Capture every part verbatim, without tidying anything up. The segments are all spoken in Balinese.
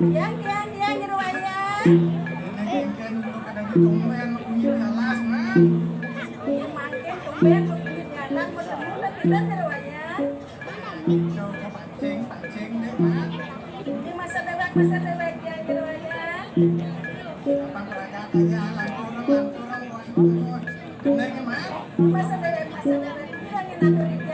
Yang, yang, yang, Nyi Ruwayah. Ini kan belum ada di tumben, punya alas, Mak. Ini mangkin tumben, punya alas, mau sembuh, tapi kan, Nyi Ruwayah. Ini masa dewek, masa dewek, yang, Nyi Ruwayah. Apa mereka tanya, lanturung, lanturung, buat ngomong. Bener, Mak? Masa dewek, masa dewek, yang, Nyi Ruwayah.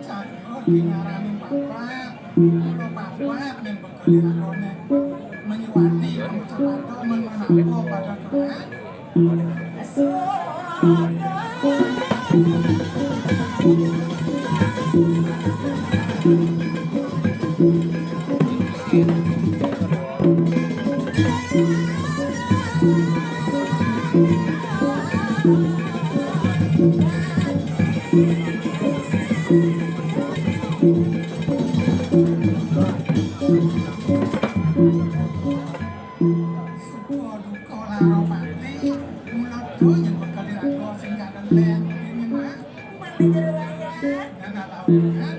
Cakep diarani papat, kula papat ning bekele lakone. Menyuwani wong Cempaka men menapa padha doa. Suka duka lara mati, mula donya bekali raga sing kadang len, ini mah. Mati jero wayah. Dan tak tahu kan?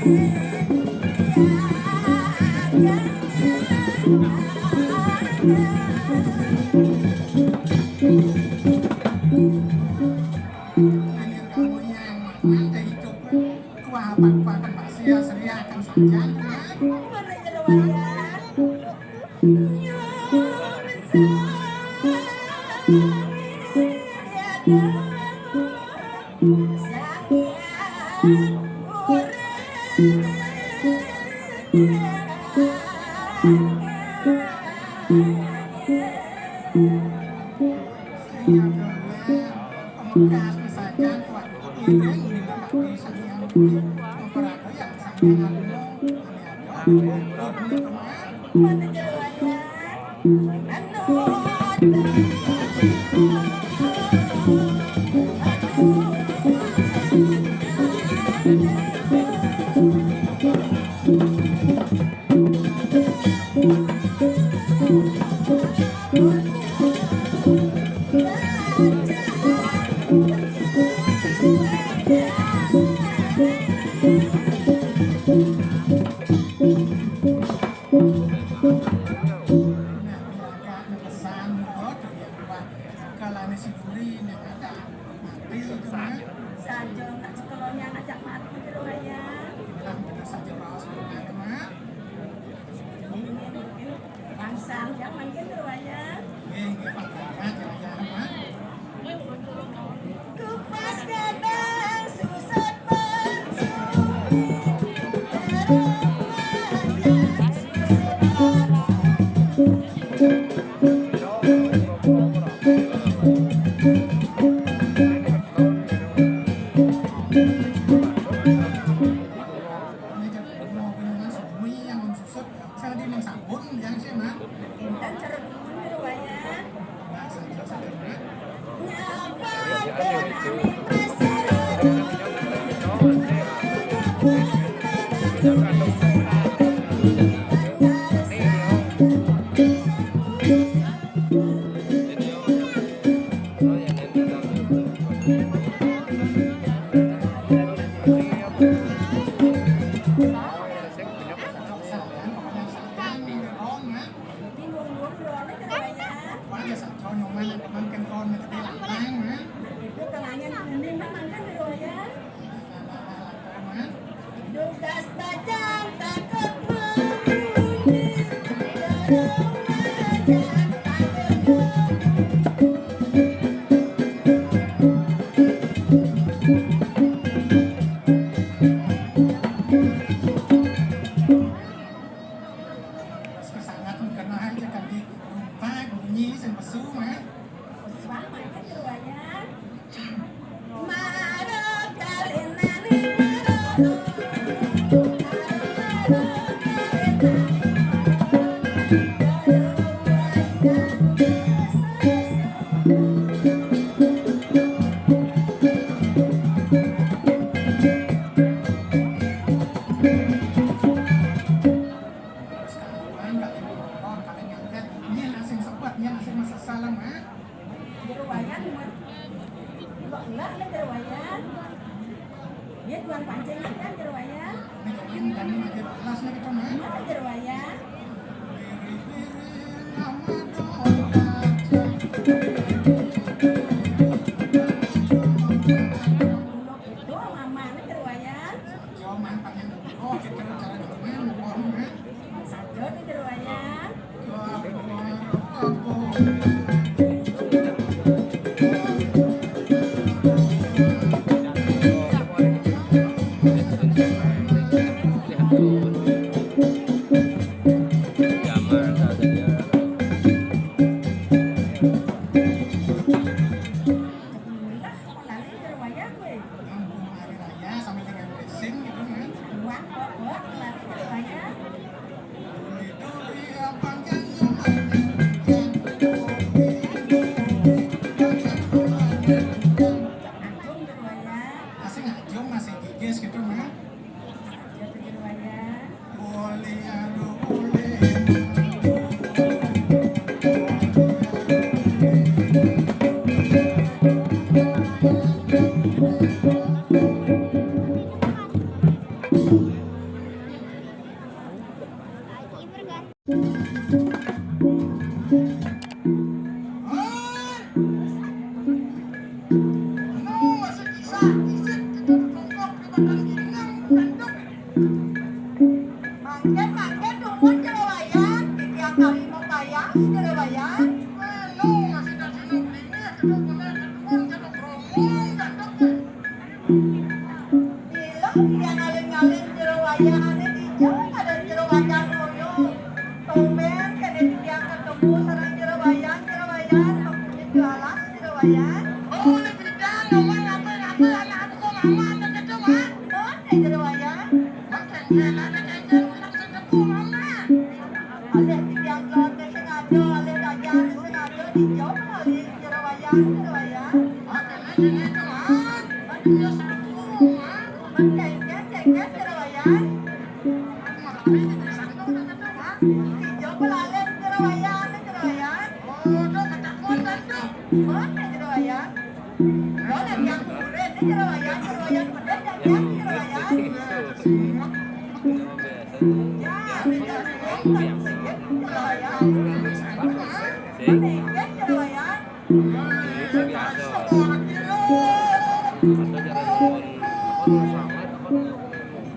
Akhir kamu yang mana hidup? Wah, apa-apa kan pasti ya, seriakan saja. Mana jero wayah? Kalane si Puri nek ada mati itu mah. Saja nak sekolahnya ngajak mati jero wayah. Bilang kita saja baos bukan mah. Ini mungkin rangsang ya mungkin jero wayah. Nggih, nggih, Pak Camat, ya, ya, Pak. Kupas gadang susut bangsu. Saya di nang sabun, yang sih, Mak. Intan cermin, Wayah. Nah, saya, saya, Mak. Sangat kena aja kan di rumah bunyi sing pesu, Mak. Pesu apa itu, Wayah? Jero wayah, Mak. Kok enggak, enggak jero wayah? Dia tuan pancing kan jero wayah? Ini kami, kami makin kelas nih kita, Mak. Enggak jero wayah. Itu mama, enggak jero wayah. Yo, Mak, pakai dulu. Oh, kita cara dulu, Mak. Saja nih jero wayah. Lah, kok lali jero wayah kowe? Hari raya sambil nge-racing gitu kan. Wah, kok, kok lali jero wayah? Masih ngajung, masih gigis gitu, Mak. Aja pikir wayah. Mangkin, mangkin, dumun Jero Wayan, titiang kari mapayas Jero Wayan. Anu, masih tak sinu belinya, kita punya kedumun, kita beromong, dan Bilang titiang ngalih-ngalih Jero Wayan, ané dija ada Jero Wayan ngoyo. Tumbén kéné titiang ketemu sareng Jero Wayan, Jero Wayan, mapunit jualan Jero Wayan. Oh, ini bidang, ngomong apa, apa, anak aku kok mama, anak itu, Mak? Pun, Jero Wayan. Mak, kengkén, anak kengkén, anak ketemu, Mama. Alih titiang kaon sengaja, alih dagang sengaja, dija alih Jero Wayan, Jero Wayan. Mak, kengkén, kengkén, Mak. Mak, dia satu, Mak. Mak, kengkén, kengkén, Jero Wayan. Ija pelalen Jero Wayan, Jero Wayan. Oh, tuh, ketakutan tuh. Mana Jero Wayan? Mana yang kuburan, Jero Wayan, Jero Wayan, bener, Jero Wayan, Jero Wayan. Ya, beda, Jero Wayan. Mana Jero Wayan?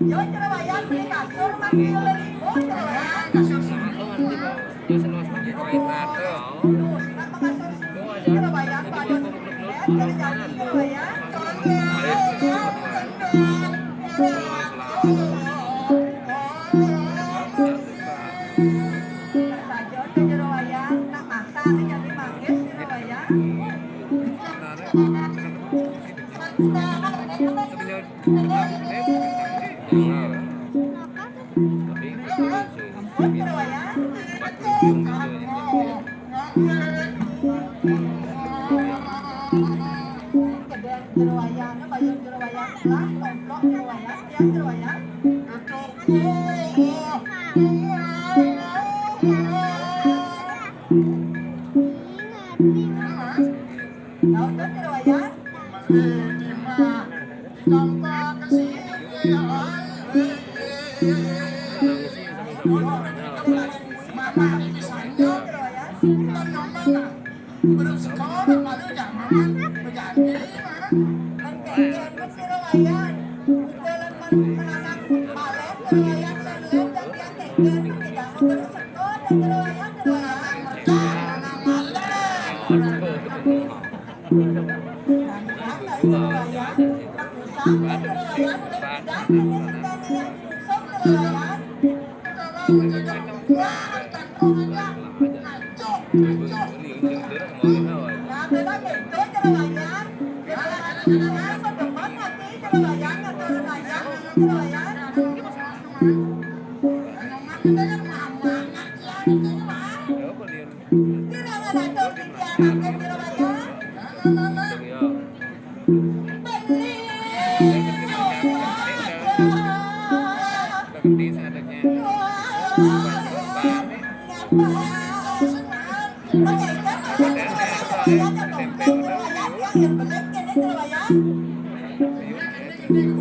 Yo, Jero Wayan beli kasur, mandi oleh ibu, Jero Wayan. Terus, kenapa kasur sini, Jero Wayan, pada sini, ya, jadi, Jero Wayan. Saja, Jero Wayan, nak masak, jadi manggis, Jero Wayan. Tahu kan Jero Wayan? Mama ini sanya, bukan yang mana? Belum sekolah, baru dah mama berjanji, Mak. Kan kengkén, kan Jero Wayan. Jalan man-, menanam palen, Jero Wayan, dan lain, dan dia kengkén, kan tidak mau belum sekolah, Jero Wayan, Jero Wayan. Menanam palen. Kira-kira tuh pikiran aku, Jero Wayan. Beli. Oke, kan, Jero Wayan, Jero Wayan, yang bener, kan, Jero Wayan. Jero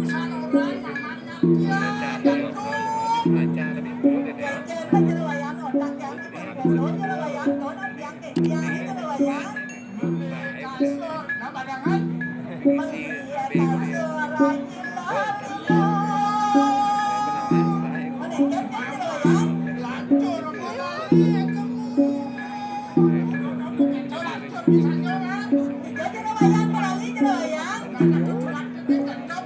Wayan, otak yang Beli kasur, nah, badangan. Beli kasur, rajin lah, Rio. Mana yang cocok, Jero Wayan? Lacur, mana? Lacur, lacur, bisa, Jero, kan? Jero Wayan, berani, Jero Wayan. Mana cocok, lacur, cocok.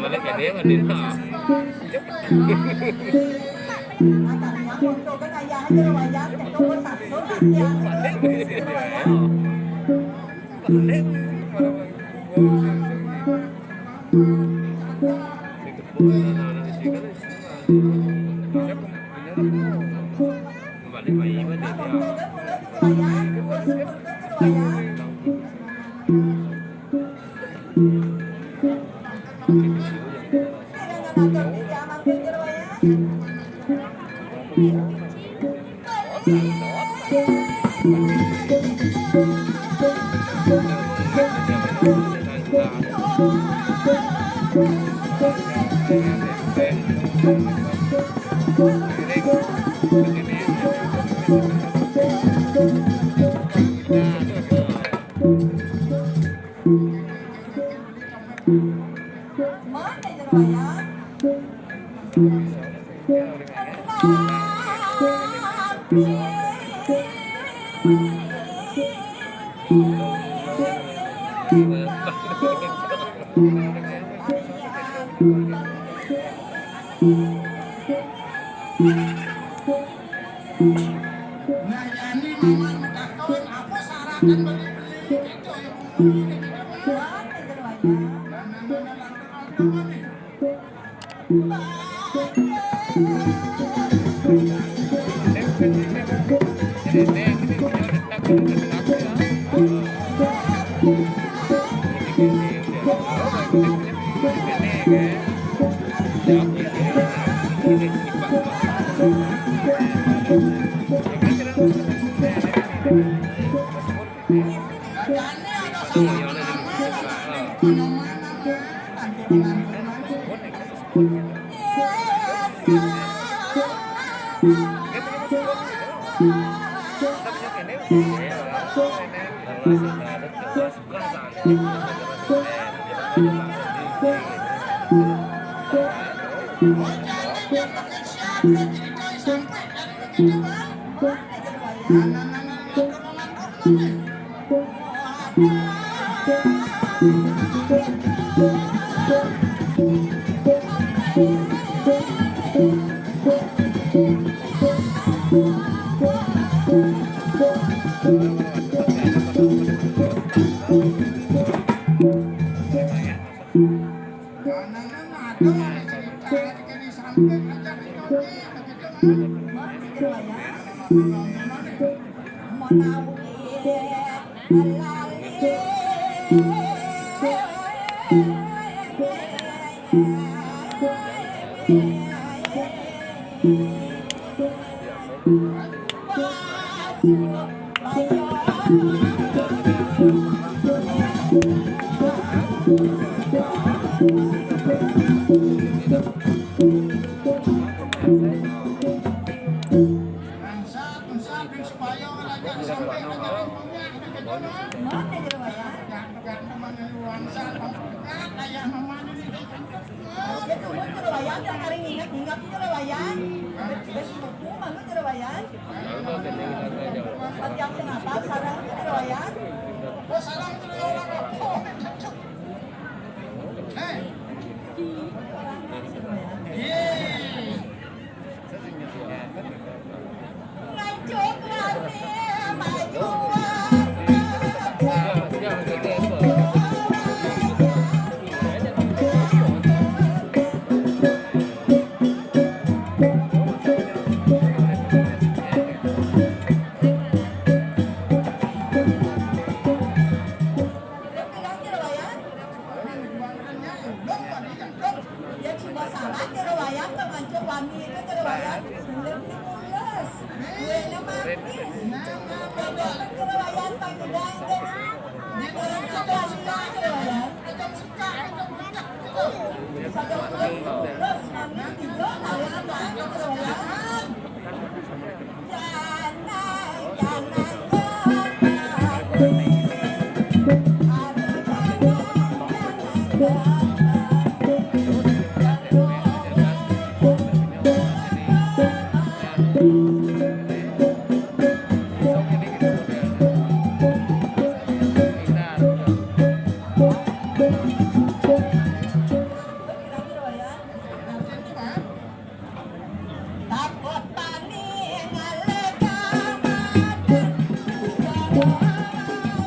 Balik ke dia, nggak dia. Balik ke dia. Balik. Nah, yani mama minta kawin, apa syaratan beli-beli? Itu yang mau beli, gitu, Pak. Mana-mana lantaran apa nih? Oke, tunggu, Jero Wayan, kan hari ingat-ingat, Jero Wayan. Wes sepupu, mangga, Jero Wayan. Pas yang kenapa, sarang, Jero Wayan. Oh, sarang, Jero Wayan. Eh. Iya. Ya, cuma salah, Jero Wayan, ke Mancur Wangi itu, Jero Wayan. Belum dibungkus. Kuenya manis. Nah, nah, nah, nah. Jero Wayan, Pak Gudang, Jero Wayan. Jero Wayan. Terus, Mami, tiga, kalian, Jero Wayan.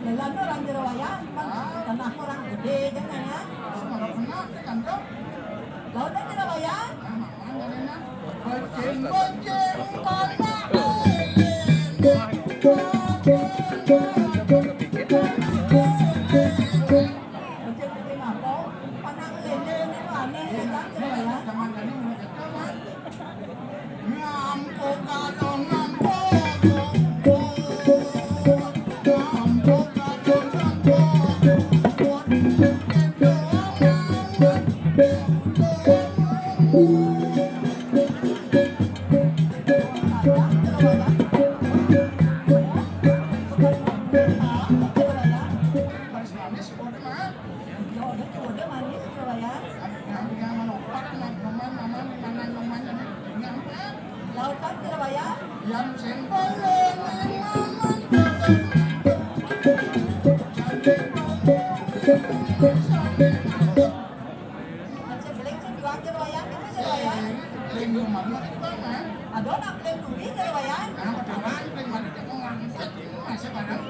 Jalan orang Jero Wayang, kan tanah orang gede, jangan ya. Lautnya Jero Wayang. Boceng-boceng panak. Boceng-boceng apa? Panak lele, ini aneh, ya, kan, Jero Wayang. Iya, udah, udah manis, coba ya. Yang, yang menopak, yang teman, teman, mana yang mana, yang apa? Lautan, coba ya. Yang sempurna, yang mana? Cek beling, cek dua, coba ya. Itu, coba ya. Beling dua mana, coba, kan? Aduh, nak beling duri, coba ya. Nah, pertama, beling mana, coba, langsung, masih bareng.